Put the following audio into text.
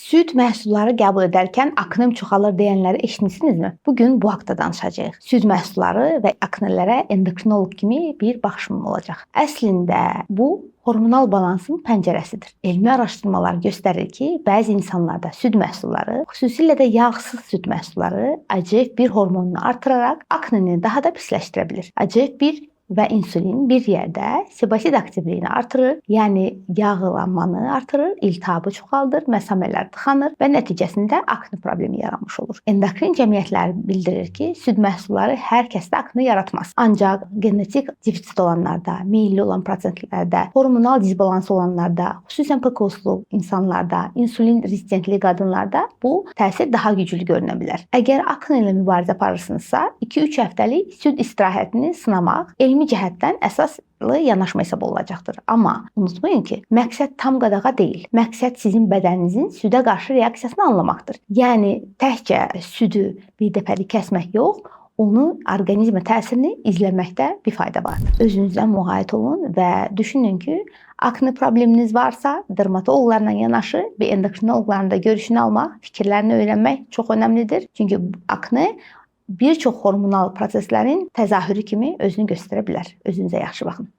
Süd məhsulları qəbul edərkən aknem çoxalır deyənləri eşitmisinizmi? Bu gün bu haqda danışacağıq. Süd məhsulları və aknelərə endokrinoloq kimi bir baxışım olacaq. Əslində bu hormonal balansın pəncərəsidir. Elmi araşdırmalar göstərir ki, bəzi insanlarda süd məhsulları, xüsusilə də yağsız süd məhsulları IGF-1 hormonunu artıraraq akneni daha da pisləşdirə bilir. IGF-1 və insulin bir yerdə sebasit aktivliyini artırır, yəni yağlanmanı artırır, iltihabı çoxaldır, məsamələr tıxanır və nəticəsində akne problemi yaranmış olur. Endokrin cəmiyyətləri bildirir ki, süd məhsulları hər kəsdə akne yaratmaz. Ancaq genetik defisit olanlarda, meyilli olan prosentlərdə, hormonal disbalans olanlarda, xüsusən PKOS-lu insanlarda, insulin rezistentli qadınlarda bu təsir daha güclü görünə bilər. Əgər akne ilə mübarizə aparırsınızsa, 2-3 həftəlik süd istirahətini sınamaq elmi cəhətdən əsaslı yanaşma hesab olunacaqdır. Amma unutmayın ki, məqsəd tam qadağa deyil. Məqsəd sizin bədəninizin südə qarşı reaksiyasını anlamaqdır. Yəni təkcə südü bir dəfəlik kəsmək yox, onu orqanizmə təsirini izləməkdə bir fayda vardır. Özünüzdən müğayət olun və düşünün ki, akne probleminiz varsa, dermatoloqlarla yanaşı bir endokrinoloqların da görüşünü almaq, fikirlərini öyrənmək çox önəmlidir. Çünki akne bir çox hormonal proseslərin təzahürü kimi özünü göstərə bilər. Özünüzə yaxşı baxın.